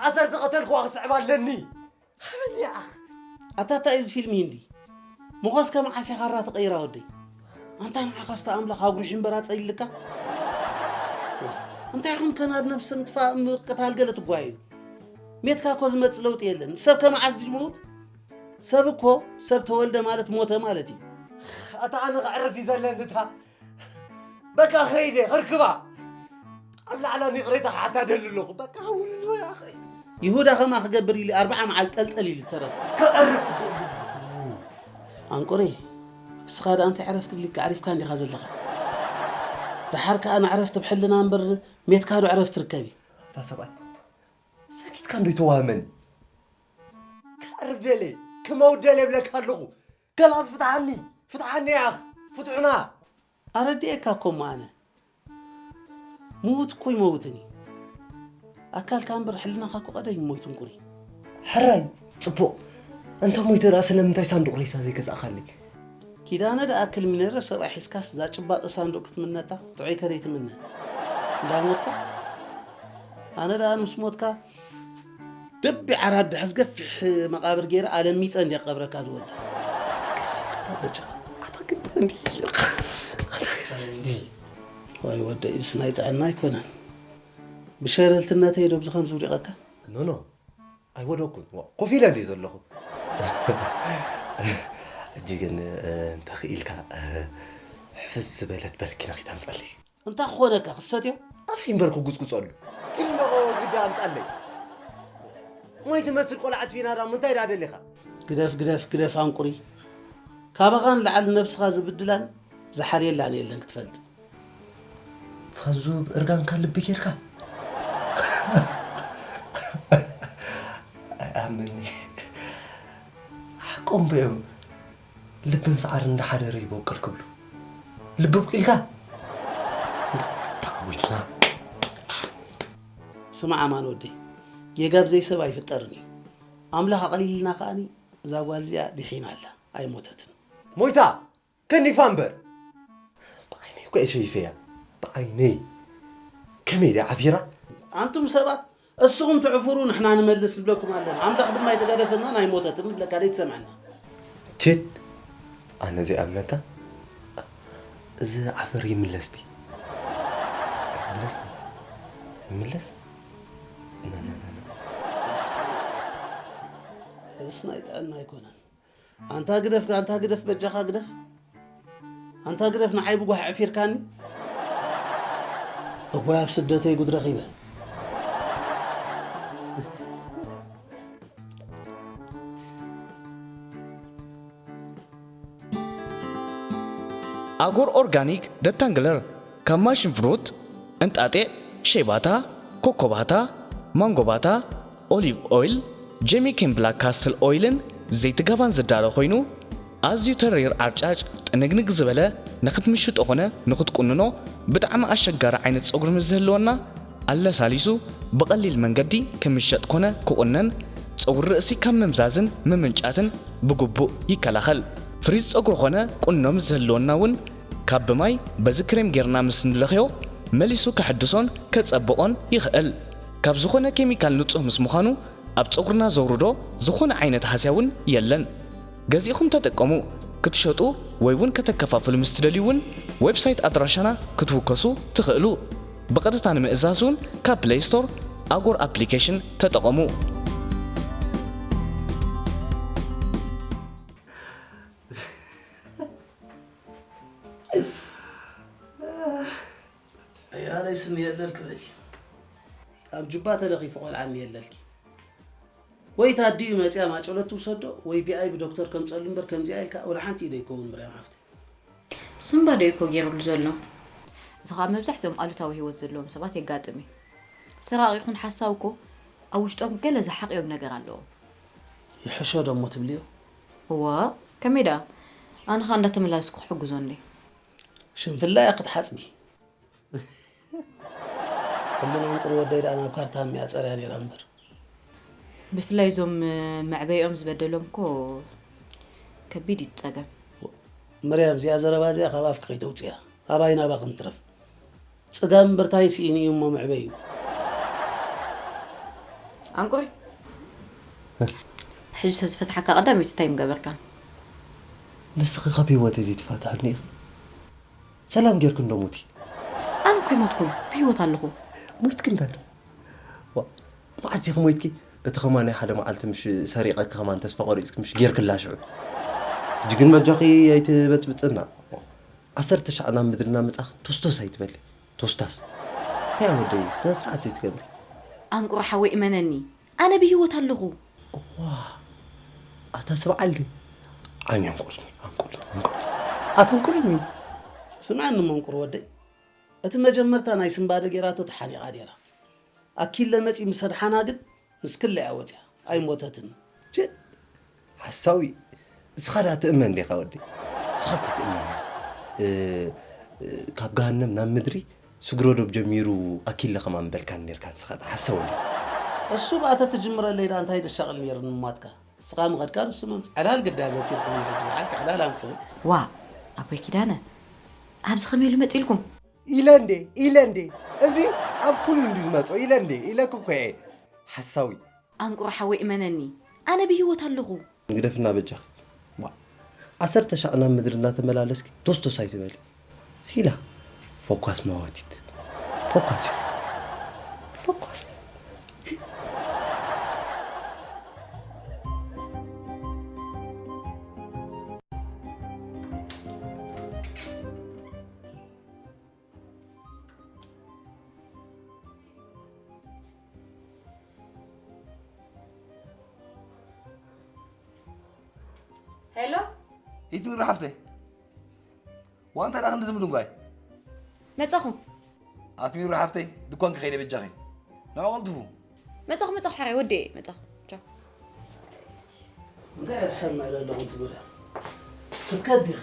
ኣሰር ዝቐተልክዋ ክስዕብ ኣለኒ ሃበኒ ኣኽ ኣታ እንታይ እዚ ፊልም ሂንዲ ምኾስከ መዓስ ኢኻ ራ ትቐይራ ወደይ ኣንታ ንዓኻስ ተኣምላኽ ኣጉሪሑ እምበር ኣጸሊልካ እንታይ ኹን ከናብ ነብሲ ምጥፋእ ምቅታል ገለ ትጓየዩ ሜትካ እኮ ዝመጽእ ለውጢ የለን ሰብ ከመዓስ ድዩ ዝመውት ሰብ እኮ ሰብ ተወልደ ማለት ሞተ ማለት እዩ ኣታ ኣነ ክዕርፍ እዩ ዘለኒ እታ በቃ ኸይደ ኸርክባ ኣብ ላዕላ ይቕሬታ ክሓታ ደሊ ኣለኹ በቃ ውልዶ ያኸይ ይሁዳ ከምኣ ክገብር ኢሉ ኣርብዓ መዓል ጠልጠል ኢሉ ተረፈ ክዕርፍ ኣንቁሪ እስኻ ደኣ እንታይ ዕረፍቲ ድሊካ ዓሪፍካ እንዲኻ ዘለኻ ደሓር ከኣ ንዕረፍቲ ብሕልና እምበር ሜትካ ዶ ዕረፍቲ ርከብ እዩ እታ ሰብኣይ ሰኪትካ እንዶ ይተዋህመን ክዕርፍ ደለ ክመውት ደለ ይብለካ ኣለኹ ከላስ ፍትሓኒ ፍትሓኒ ያኽ ፍትሑና። ኣረዲኤካ እኮ እሞ ኣነ። ምዉት እኮ ይመውትን እዩ። ኣካልካ እምበር ሕልናኻ እኮ ቀደም ይሞይቱ እንቁሪ። ሕራይ፣ ጽቡቕ። እንተ ሞይተ ደኣ ስለምንታይ ሳንዱቕ ሬሳ ዘይገዛእካለይ? ኪዳነ ደኣ ክልሚነረ ሰብኣይ ሒዝካስ እዛ ጭባጦ ሳንዱቕ ክትምነታ ጥዑይ ከደይ ትምነ። እንዳሞትካ ኣነ ደኣ ምስ ሞትካ ደቢ ዓራት ድሕዝ ገፊሕ መቓብር ገይረ ኣለሚፀ እንድየ ቀብረካ ዝወዳ። ኣታ ግን እንዲ- ኣታ ግን እንዲ- ዋይ ወደይ፣ እስ ናይ ጥዕና ኣይኮነን። ብሸለልትነተይ ዶ ብዚ ከም ዝውዲቐካ? ኖ፣ ኖ፣ ኣይወደኩን። ዋ፣ ኮፍ ኢለ እንድየ ዘለኹ። ሕጂ ግን፣ እ፣ እንተኽኢልካ፣ እ፣ ሕፍስ ዝበለት በረኪና ኪድ ኣምጻለይ። እንታይ ክኾነካ ክሰትዮ? ኣፍይ እምበር ክጉጽጉጸሉ። ኪድ እሞ ግዳ ኣምጻለይ። ማይ ትመስል ቆልዓ ኣጽፊና ዳ ምንታይ ዳ ደሊኻ? ግደፍ፣ ግደፍ፣ ግደፍ ኣንቁሪ። ካባኻ ንላዕሊ ነብስኻ ዝብድላን ዝሓልየላን የለን ክትፈልጥ። ፋዙ ብእርጋንካ ልቢ ጌርካ? ኣይኣምንኒ። ሓቆም በዮም ልብን ሰዓርን እንዳሓደረ ይበቁል ክብሉ። ልቢ ኣብቂልካ? ተዓዊትና። ስማዕ ኣማን ወደይ፣ ጌጋ ብዘይ ሰብ ኣይፍጠርን እዩ። ኣምላኽ ኣቕሊልና ከኣኒ እዛ ጓል እዚኣ ድሒና ኣላ፣ ኣይሞተትን። ሞይታ! ከኒፋ እምበር። ብዓይነይ እኮ እየ ሸይፈያ። ብዓይነይ። ከመይ ድያ ዓፊራ? ኣንቱም ሰባት፣ እስኹም ትዕፍሩ፣ ንሕና ንመልስ ንብለኩም ኣለና። ኣምላኽ ድማ ኣይተጋደፈናን ኣይሞተትን ንብለካ፣ ደይትሰምዐና። ችድ፣ ኣነ ዘይኣምነካ፣ እዚ ዓፈር ይምለስ ድዩ? ይምለስ ድዩ? ይምለስ? ና፣ ና፣ ና፣ ና። እስ ናይ ጥዕና ኣይኮነን። ኣንታ ግደፍ፣ ኣንታ ግደፍ፣ በጃኻ ግደፍ። ኣንታ ግደፍ፣ ንዓይ ብጓሕ ዕፊርካኒ። እወ ኣብ ስደተይ ጉድ ረኺበ። ኣጎር ኦርጋኒክ ደታንግለር ካብ ማሽን ፍሩት፣ እንጣጢዕ፣ ሸይባታ፣ ኮኮባታ፣ ማንጎባታ፣ ኦሊቭ ኦይል፣ ጀሚኬን ብላክ ካስትል ኦይልን ዘይቲ ጋባን ዝዳሎ ኮይኑ፣ ኣዝዩ ተሪር ዓርጫጭ ጥንግንግ ዝበለ ንኽትምሽጦ ኾነ ንኽትቁንኖ ብጣዕሚ ኣሸጋሪ ዓይነት ጸጉሪ ምስ ዝህልወና ኣለሳሊሱ ብቐሊል መንገዲ ክምሸጥ ኮነ ክቑነን ጸጉሪ ርእሲ ካብ ምምዛዝን ምምንጫትን ብግቡእ ይከላኸል። ፍሪዝ ጸጉሪ ኾነ ቁኖ ምስ ዝህልወና እውን ካብ ብማይ በዚ ክሬም ጌርና ምስ ንለኽዮ መሊሱ ከሐድሶን ከጸብቖን ይኽእል። ካብ ዝኾነ ኬሚካል ንጹህ ምስ ምዃኑ ኣብ ጸጉርና ዘውርዶ ዝኾነ ዓይነት ሃስያ እውን የለን። ገዚእኹም ተጠቀሙ። ክትሸጡ ወይ እውን ከተከፋፍሉ ምስ ትደልዩ እውን ዌብሳይት ኣድራሻና ክትውከሱ ትኽእሉ። ብቐጥታ ንምእዛዝ እውን ካብ ፕለይ ስቶር ኣጎር ኣፕሊኬሽን ተጠቐሙ። ኣያለይ ስኒ የለልክ በሊ። ኣብ ጁባ ተለኺፉ ቆልዓ እኒ የለልኪ። ወይ ታዲኡ መፅያ ማጨሎት ትውሰዶ ወይ ፒኣይ ብዶክተር ከምፀሉ እምበር ከምዚኣ ኢልካ ወላ ሓንቲ ኢደ ይከውን ምርያም ሓፍተይ። ስምባ ዶ እኮ ገይሩሉ ዘሎ? እዚ ኸዓ መብዛሕትኦም ኣሉታዊ ህይወት ዘለዎም ሰባት የጋጥም እዩ። ሰራቒ ይኹን ሓሳዊ እኮ ኣብ ውሽጦም ገለ ዝሓቕዮም ነገር ኣለዎም። ይሕሾ ዶ እሞ ትብልዮ? እወ፣ ከመይ ደኣ? ኣነ ኸዓ እንዳተመላለስኩ ክሕግዞ እንዴ። ሽንፍላ እያ ክትሓጽቢ። ሕልና እንቁር ወደይ ደኣ ናብ ካርታ እሚኣ ጸርያ ነይራ እምበር። ብፍላይ እዞም መዕበይኦም ዝበደሎም እኮ ከቢድ እዩ እቲ ጸገም። መርያም፣ እዚኣ ዘረባ እዚኣ ካብ ኣፍኪ ከይተውፅያ። ኣባይ ናባኽን ትረፍ። ጽጋብ እምበር ታይ ስኢኑ እዩ እሞ መዕበዩ። ኣንቁሪ፣ ሕጂ ተዝፈትሓካ ቀዳመይቲ እንታይ ምገበርካ? ንስኺ ካብ ህይወተይ ዘይትፋትሕኒ ኢኺ። ሰላም ጌርኪ እንዶ ሙቲ። ኣነ እኮ ይሞትኩን ብህይወት ኣለኹ። ሞይትኪ እምበር። ዋ፣ መዓዝ ኢኺ ሞይትኪ? እቲ ከማን ናይ ሓደ መዓልቲ ምሽ ሰሪቐኪ ከማን ተስፋ ቆሪጽኪ ምሽ ጌርክላ ሽዑ። ሕጂ ግን በጃኺ ኣይትበጽብጽና። ዓሰርተ ሻዕ ናብ ምድሪ እናመጻኺ ቶስቶስ ኣይትበሊ። ቶስታስ። እንታይ ወደይ፣ ስነ ስርዓት ዘይትገብሪ። ኣንቁሪ ሓወይ እመነኒ፣ ኣነ ብህይወት ኣለኹ። እዋ፣ ኣታ ሰብ ዓሊ። ዓይኒ ኣንቁርኒ፣ ኣንቁርኒ፣ ኣንቁርኒ። ኣታ ኣንቁርኒ። ስምዓኒ መንቁር ወደይ፣ እቲ መጀመርታ ናይ ስምባደ ጌራቶ ተሓኒቓ ኔራ። ኣኪለ መጺ ምስ ኣድሓና ግን ምስ ክለያ ወጽያ ኣይሞተትን። ጀት፣ ሓሳዊ፣ እስኻ ዳ ትእመን ዲኻ ወዲ? ንስኻ እኮ ትእመኒ። እ፣ እ፣ ካብ ገሃነም ናብ ምድሪ ስግረዶብ ጀሚሩ ኣኪለ ከማን በልካን ኔርካ ንስኻ ሓሰው እንዲ። እሱ ብኣተ ትጅምረለይ ዳ እንታይ ደሻቕል ኔሩ ንማትካ? ንስኻ ምኸድካ ንሱ ምምፅ ዕላል ግዳ ዘኪርኩም ሕጂ በዓልቲ ዕላል ኣምፅእ። ዋ፣ ኣቦይ ኪዳነ፣ ኣብዚ ከመይ ኢሉ መፂልኩም? ኢለ እንዴ፣ ኢለ እንዴ፣ እዚ ኣብ ኩሉ እንዲ ዝመጾ ኢለ እንዴ፣ ኢለክ እኮ እየ። ሓሳዊ። ኣንቁሮ ሓወይ እመነኒ፣ ኣነ ብህይወት ኣለኹ። ንግደፍና በጃኺ። ዋ፣ ዓሰርተ ሻዕ ናብ ምድሪ እናተመላለስኪ ቶስቶስ ኣይትበሊ። ሲላ፣ ፎኳስ ማዋቲት። ፎኳስ ኢኺ። ፎኳስ። ሄሎ። ኢትሚሩ ሓፍተይ። ዋንታ ዳ ክንዲ ዝምድንጓይ? መጻኹ። ኣትሚሩ ሓፍተይ፣ ድኳንኪ ከይደ በጃኺ። ንዑ ቀልጥፉ። መጻኹ፣ መጻኹ፣ ሓራይ ወደየ፣ መጻኹ። ቻው። እንታይ እያ ትሰምዕ ዘለኹም ትብል እያ? ክትከድ ዲኺ?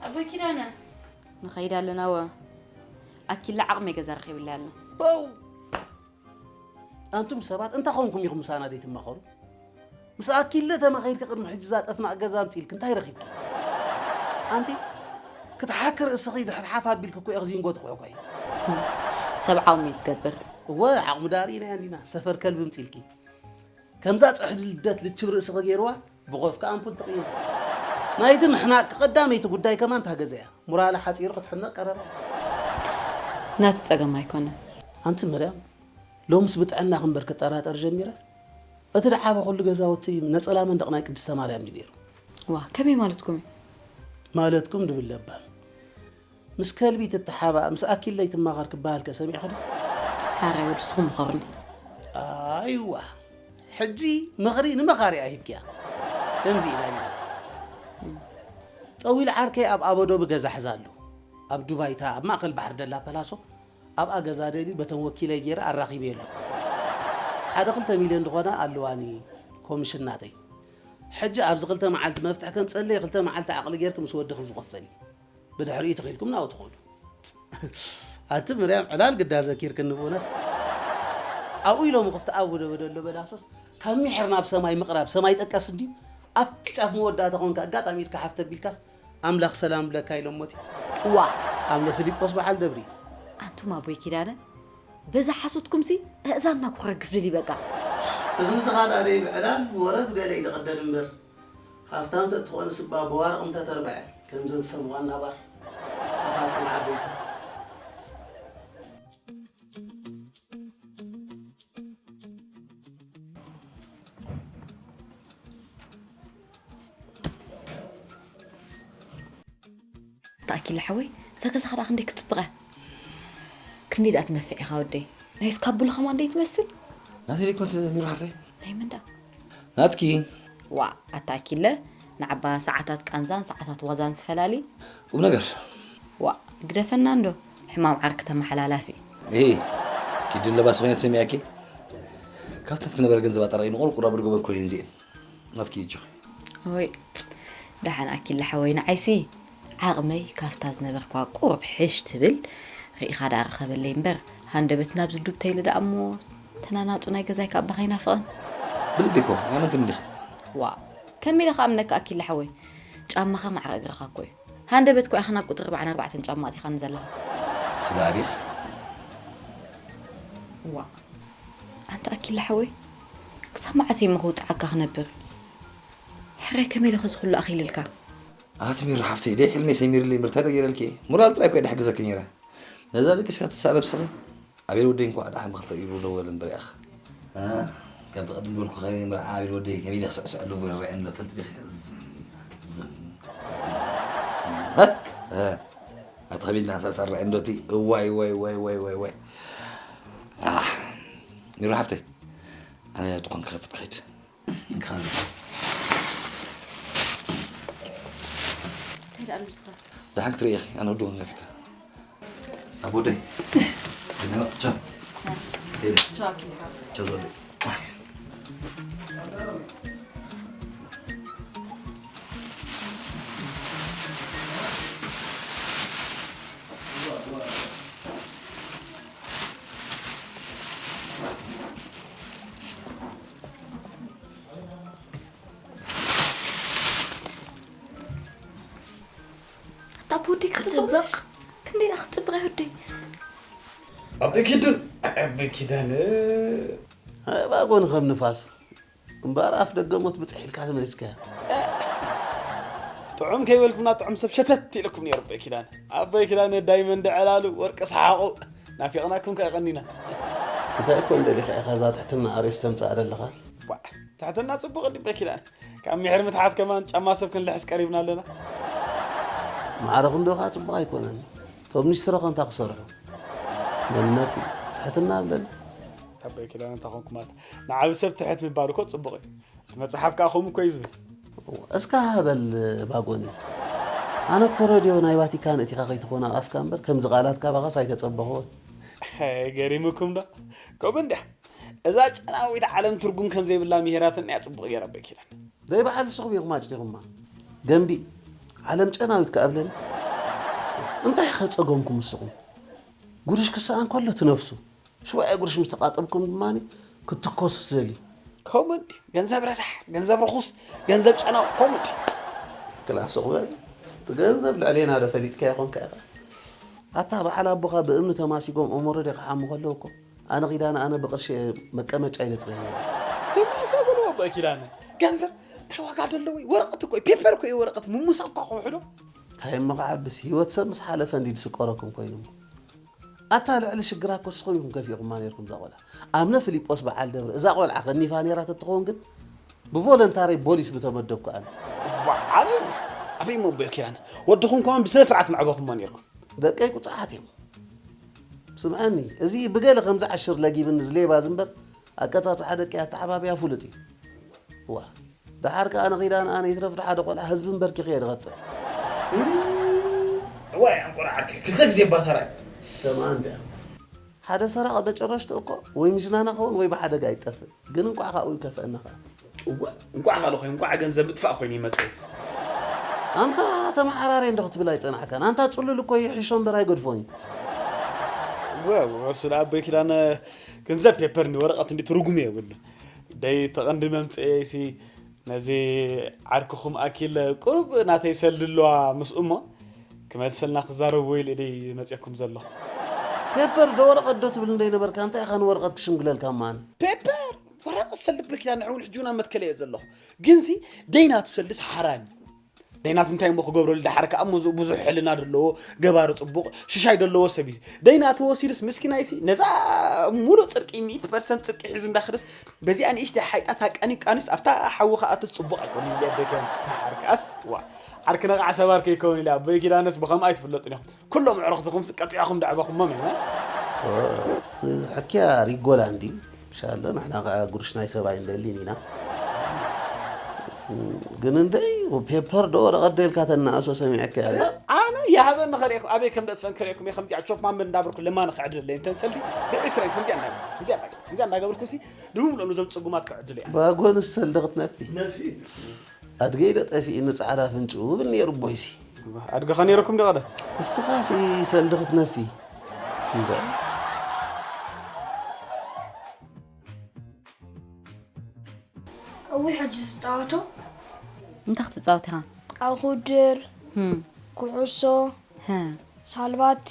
ኣቦይ ኪዳነ። ንኸይድ ኣለና ወ። ኣኪላ ዓቕመይ ገዛ ረኺብላ ኣላ። በው! ኣንቱም ሰባት እንታይ ኾንኩም ኢኹም ምሳና ዘይትማኸሩ? ምስ ኣኪለ ተማኺርኪ ቅድሚ ሕጂ እዛ ጠፍናቕ ገዛ ኣምጺእልኪ እንታይ ረኺብኪ? ኣንቲ ክትሓኪ ርእስኺ ድሕር ሓፍ ኣቢልኪ እኮ ኢኺ ዚንጎ ትኹዕኩዒ። ሰብ ዓቕሙ እዩ ዝገብር። እወ ዓቕሙ ዳር ኢና እንዲና ሰፈር ከልቢ ምጺልኪ። ከምዛ ጽሕዲ ልደት ልችብ ርእስኺ ገይርዋ ብኾፍካ ኣምፑል ትቕይር። ናይቲ ምሕናቅ ቀዳመይቲ ጉዳይ ከማን እታ ገዛ እያ። ሙራላ ሓጺሩ ክትሕነቅ ቀረባ እያ። ናቱ ጸገም ኣይኮነን። ኣንቲ መርያም ሎምስ ብጥዕናኺ እምበር ክጠራጠር ጀሚረ። እቲ ደሓበ ኩሉ ገዛውቲ ነጸላ መንደቕ ናይ ቅድስተ ማርያም ድዩ ነይሩ? ዋ፣ ከመይ ማለትኩም እዩ? ማለትኩም ድብል ለባም። ምስ ከልቢ ትተሓባእ፣ ምስ ኣኪለይ ትማኸር ክበሃል ከ ሰሚዕኺ ዶ? ሓራይ ወዲ ንስኹም ምኸሩኒ። ኣይዋ፣ ሕጂ ምኽሪ ንመኻሪኣ ሂብኪያ። ከምዚ ኢላ ኢላኪ። ጠዊል ዓርከይ ኣብ ኣቦዶቢ ገዛ ሕዛ ኣሎ። ኣብ ዱባይታ ኣብ ማእከል ባሕሪ ደላ ፐላሶ ኣብኣ ገዛ ደልዩ በተን ወኪለይ ገይረ ኣራኺበዮ ኣለኹ። ሓደ ክልተ ሚልዮን ዝኾና ኣለዋኒ ኮሚሽን ናተይ። ሕጂ ኣብዚ ክልተ መዓልቲ መፍትሒ ከምጸለይ ክልተ መዓልቲ ዓቕሊ ጌርኪ ምስ ወድኺ ዝኸፈል እዩ። ብድሕሪኡ ተኺልኩም ናብኡ ትኸዱ። ኣቲ ምርያም ዕላል ግዳ ዘኪርክኒ ብእውነት። ኣብኡ ኢሎም ክፍቲ ኣብ ወደበ ደሎ በላሶስ ካብ ሚሕር ናብ ሰማይ ምቕራብ ሰማይ ጠቀስ እንድዩ። ኣብቲ ጫፍ መወዳእታ ኾንካ ኣጋጣሚ ኢድካ ሓፍ ተቢልካስ ኣምላኽ ሰላም ብለካ ኢሎሞቲ። ዋ። ኣምነ ፊሊጶስ በዓል ደብሪ። ኣንቱም ኣቦይ ኪዳነ፣ በዛ ሓሶትኩምሲ ኣእዛንና ክረግፍ ልል በቃ። እዝኒ ተኻዳደይ ብዕላል ብወረ ብገለ እዩ ዝቕደድ እምበር፣ ሃፍታም ተትኾንስ እባ ብዋርቕ እንተተርብዐ፣ ከምዘን ሰብ ዋና ባር፣ ሃፋትም ዓበይቲ። ተኣኪለ ሓወይ፣ እዛ ገዛኻ ደኣ ክንደይ ክትጽብቕ እያ። ክንደይ ደኣ ትነፍዕ ኢኻ ወደይ። ናይ እስካቡላ ከማን ደይ ትመስል? ናተይ ደይኮነት ሚሩ ሓፍተይ? ናይ መን ደኣ? ናትኪ። ዋእ፣ ኣታ ኣኪለ፣ ንዓባ ሰዓታት ቃንዛን ሰዓታት ዋዛን ዝፈላሊ። ቁም ነገር። ዋእ፣ ግደፈና እንዶ፣ ሕማም ዓርኪ ተመሓላላፊ። እሂ፣ ኪዲ ለባስ ኮይነት ሰሚያኪ። ካብቲ ናትኪ ነበረ ገንዘብ ኣጠራቒመ ቁርቁር ኣብ ገበርኩ እየን እዚኤን። ናትኪ እጆኺ። ኦይ፣ ደሓን ኣኪለ ሓወይ፣ ንዓይሲ ዓቕመይ ካብታ ዝነበርኳ ቁሩብ ሕሽ ትብል፣ ርኢኻ ደኣ ርኸበለይ እምበር፣ ሃንደበት ናብዚ ዱብ ተይለ ደኣ እሞ፣ ተናናጡ ናይ ገዛይ ከኣ እባ ከይናፍቐን። ብልቢ እኮ ኣይኣመንክን እንዲኺ። ዋእ፣ ከመይ ኢለ ክኣምነካ ኣኪለ ሓወይ? ጫማኻ ማዕረ እግርኻ እኮ እዩ። ሃንደበት እኮ ኢኻ ናብ ቁጽሪ ኣርባዓን ኣርባዕተን ጫማ ኣቲኻኒ ዘለኻ። ስጋ ኣቢል። ዋእ፣ ኣንታ ኣኪለ ሓወይ፣ ክሳብ መዓስ እየ እሞ ክውጽዓካ ክነብር? ሕራይ ከመይ ኢለ ኸዚ ኩሉ ኣኺልልካ? ኣቲ ሚሩ ሓፍተይ፣ ደይ ሕልመይ ሰሚርለይ እምበር እንታይ ዶ ገይረልኪ እየ? ሞራል ጥራይ እኮ እየ ድሕግዘኪ ነይረ። ነዛ ደቂስካ ትሳእ ነብስኺ። ኣቤል ወደይ እንኳዕ ደሓን ብኽልተ ኢሩ ደወለ እምበር ያኽ። እ? ከምቲ ቅድም ዝበልኩ ከመይ እምበር ኣቤል ወደይ ከመይ ኢለ ክስዕስዐሉ እሞ ይረኣየኒ ኣሎ ትፈልጢ ዲኺ? ዝም፣ ዝም፣ ዝም፣ ዝም። እ? እ? ኣቲ ከመይ ኢልና ክንስዕስዕ ይረኣየኒ ዶ እቲ? እዋይ፣ ዋይ፣ ዋይ፣ ዋይ፣ ዋይ፣ ዋይ። ኣህ፣ ሚሩ ሓፍተይ፣ ኣነ ድኳን ክኸፍት ክኸይድ። እንታይ ደኣ ኣልብስካ? ደሓን ክትርኢ ኢኺ፣ ኣነ ድኳን ከፊተ። ኣቦደይ፣ ቻው። ሄደ። ቻው፣ ኣኪለ ሓወይ። ቻው፣ ዘወደይ። ኣይ። ወዲ ክጽብቕ። ክንደይ ደኣ ክትጽብቕ እያ ወደይ? ኣበይ ኪዱን? ኣበይ ኪዳነ? ኣበባ ጎን ከም ንፋስ። እምበኣር ኣፍ ደገ ሞት ብጽሕ ኢልካ ተመሊስካያ። ጥዑም ከይበልኩምና ጥዑም ሰብ ሸተት ኢለኩም ነይሩ ኣቦይ ኪዳነ። ኣቦይ ኪዳነ ዳይመንድ ዕላሉ ወርቂ ሰሓቑ ናፊቕናኩም ከኣ ቀኒና። እንታይ ኮን ደሊኻ ኢኻ እዛ ትሕትና ኣርእስቲ ተምጽኣ ዘለኻ? ዋዕ፣ ትሕትና ጽቡቕ እንዲ ኣቦይ ኪዳነ። ካብ ምሕር ምትሓት ከማን ጫማ ሰብ ክንልሕስ ቀሪብና ኣለና። ማዕረ ክንዶ ከኣ ጽቡቕ ኣይኮነን። እቶም ኒስትሮ ከ እንታይ ክሰርሑ? መልመጺ ትሕትና ኣብለኒ። ኣቦይ ኪዳነ እንታይ ኮንኩ ማለት? ንዓቢ ሰብ ትሕት ምባል እኮ ጽቡቕ እዩ። እቲ መጽሓፍ ከኣ ከምኡ እኮ እዩ ዝብል። እስካ በል ባጎኒ። ኣነ እኮ ረድዮ ናይ ቫቲካን እቲኻ ከይትኾን ኣብ ኣፍካ እምበር ከምዚ ቃላት ካባኻስ ኣይተጸበኹዎን። ገሪሙኩም ዶ? ከምኡ እንድያ። እዛ ጨናዊት ዓለም ትርጉም ከም ዘይብላ ምሂራትና እያ ጽቡቕ ገይራ ኣቦይ ኪዳነ። ዘይበዓል ንስኹም ኢኹም ኣጽዲቑማ። ገንቢ ዓለም ጨናዊት ከኣብለኒ። እንታይ ከ ጸገምኩም ንስኹም? ጉርሽ ክሰኣን ከሎ ትነፍሱ። ሽዋያ ጉርሽ ምስ ተቃጠልኩም ድማ ክትትኮሱ ትደልዩ። ከምኡ እንዲ ገንዘብ ረሳሕ፣ ገንዘብ ርኹስ፣ ገንዘብ ጨናዊ፣ ከምኡ እንዲ። ክላሶ በል። እቲ ገንዘብ ልዕሌና ዶ ፈሊጥካዮ ኮንካ ኢኻ? ኣታ በዓል ኣቦኻ ብእምኒ ተማሲጎም እምሮ ዶ ክሓሙ ከለዉ እኮ ኣነ ኪዳነ ኣነ ብቅርሺ እየ መቀመጫ ኢለ ጽበየ ነይረ። ተማሰ በልዎ ኣቦይ ኪዳነ። ገንዘብ እንታይ ዋጋ ደለዎ? ወረቐት እኮ እዩ፣ ፔፐር እኮ እዩ ወረቐት። ምሙሳቕ እኳ ከውሕዶ። እንታይ እሞ ክዓብስ፣ ህይወት ሰብ ምስ ሓለፈ እንዲ ዝስቆረኩም ኮይኑ እሞ። ኣታ ልዕሊ ሽግራ እኮ ንስኹም ኢኹም ከፊእኩማ ነይርኩም እዛ ቆልዓ። ኣምነ ፊሊጶስ በዓል ደብረ እዛ ቆልዓ ከኒፋ ነይራ ተትኸውን ግን ብቮለንታሪ ቦሊስ ምተመደብኩ ኣነ። ዋ፣ ኣበይ፣ ኣበይ እሞ ኣቦይ ኪዳነ? ወድኹም ከማን ብስነ ስርዓት መዕበኹሞ ነይርኩም። ደቀይ ቁጽዓት እዮም። ስምዓኒ፣ እዚ ብገለ ከምዚ ዓሽር ለጊብኒ ዝሌባ ዝንበር ኣቀጻጽዓ ደቂ ኣተዓባብያ ፍሉጥ እዩ። ዋ፣ ደሓር ከኣ ንኺዳን ኣነ ይትረፍ ንሓደ ቆልዓ ህዝቢ እምበርኪኹ እየ ዝቐጽዕ። እዋይ፣ ኣንቆራ ዓርከይ፣ ክልተ ግዜ ባታራይ። ከማን ድያ። ሓደ ሰራቒ መጨረሽቱ እኮ ወይ ምጅናና ኸውን ወይ ብሓደጋ ይጠፍእ። ግን እንቋዕ ካብኡ ይከፍአና ኸዓ። እወ፣ እንቋዕ ካልእ ኮይኑ፣ እንቋዕ ገንዘብ ምጥፋእ ኮይኑ ይመጽእስ። ኣንታ ተመሓራሪ እንዶ ክትብል ኣይጸናሕካን። ኣንታ ጽሉል እኮ ይሕሾ እምበር ኣይገድፎን እዩ። እወ፣ እወ፣ ስለ ኣቦይ ኪዳነ ገንዘብ ፔፐር እንዲ ወረቐት እንዲ ትርጉም የብሉ። ደይ ተቐንዲ መምጽኤ ሲ ነዚ ዓርክኹም ኣኪል ቁሩብ ናተይ ሰልዲ ኣለዋ ምስኡ እሞ ክመልሰልና ክዛረብ ወይ ኢለ ደይ መጽኤኩም ዘለኹ። ፔፐር ዶ ወረቐት ዶ ትብል እንዶ ይነበርካ? እንታይ ኢኻ ንወረቐት ክሽምግለልካ እማን? ፔፐር፣ ወረቐት ሰልዲ ኣቦይ ኪዳነ ንሕውን ሕጂ እውን ኣብ መትከል እየ ዘለኹ። ግንሲ ደይናቱ ሰልድስ ሓራን እዩ። ደይናቱ እንታይ እሞ ክገብረሉ ደሓር ከኣ ሙዙ-፣ ብዙሕ ሕልና ደለዎ፣ ገባሪ ጽቡቕ፣ ሽሻይ ደለዎ ሰብ እዩ። ደይናቱ ወሲዱስ ምስኪናይሲ ነዛ ሙሉእ ጽድቂ፣ ሚእቲ ፐርሰንት ጽድቂ ሒዙ እንዳኸደስ በዚኣ ንእሽተይ ሓይጣት ኣቃኒቃንስ ኣብታ ሓዊ ከኣትስ ጽቡቕ ኣይኮነን ኢለ ኣቦይ ኪዳነ። ደሓር ከኣስ፣ ዋ፣ ዓርክና ኸዓ ሰባር ከይከውን ኢለ ኣቦይ ኪዳነስ ብኸምኣ ኣይትፍለጡን ኢኹም። ኩሎም ኣዕሩኽትኹምስ ቀጺዕኹም ደዕበኹሞም ኢና። ኦ፣ እቲ ሕክያ ሪጎላ እንድዩ። ኢንሻኣላህ ንሕና ከኣ ጉርሽ ናይ ሰብ ኣይንደልን ኢና። ግን እንደይ ፔፐር ዶ ወረቐት ዶ ኢልካ ተናእሶ ሰሚዐካ እየ። ኣነ ይሃበኒ ከርእየኩም፣ ኣበይ ከም ደጥፈን ከርእየኩም እየ። ከምዚኣ ቾፕ ማንበድ እንዳበርኩ ለማኒ ክዕድለለይ እንተን ሰልዲ ብዒስራ ከምዚኣ እንዳገበርኩ፣ ከምዚኣ እንዳገበርኩ፣ ከምዚኣ እንዳገበርኩ ሲ ንብምሎም ነዞም ጽጉማት ክዕድለይ እየ። ባጎንስ ሰልዲ ክትነፊ? ነፊ። ኣድገይ ዶ ጠፊእኒ ጻዕዳ ፍንጭው ብል ነይሩ ቦይሲ። ኣድገኻ ነይረኩም ዶ ቀደም? ንስኻሲ ሰልዲ ክትነፊ። እንደ እዊ ሕጂ ዝጻወቶ እንታይ ክትጻወት ኢኻ? ኣኹድር፣ ህም። ኩዕሶ፣ ሀ። ሳልባቲ፣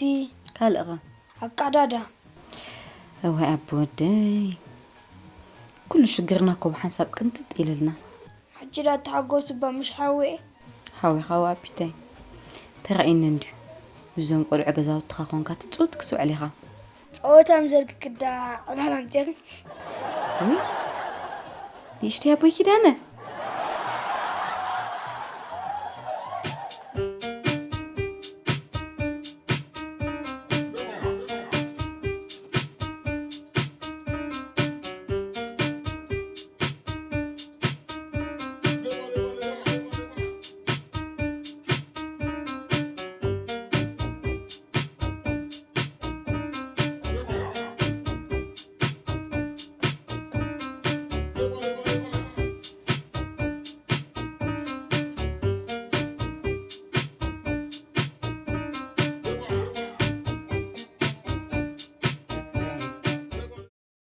ካልእ ኸ? ኣቃዳዳ። እዋይ ኣቦ ወደይ፣ ኩሉ ሽግርና እኮ ብሓንሳብ ቅንጥጥ ኢልልና። ሕጂ ዳ ተሓጎስ እባ ምሽ ሓወየ። ሓዊኻ ኣቢተይ ተራእየኒ እንድዩ። ብዞም ቆልዑ ገዛውትኻ ኾንካ ትጽውት ክትውዕል ኢኻ። ጸወታ ምዘልክክዳ ዕላል ኣምጺኺ። ውይ፣ ንእሽተይ ኣቦይ ኪዳነ።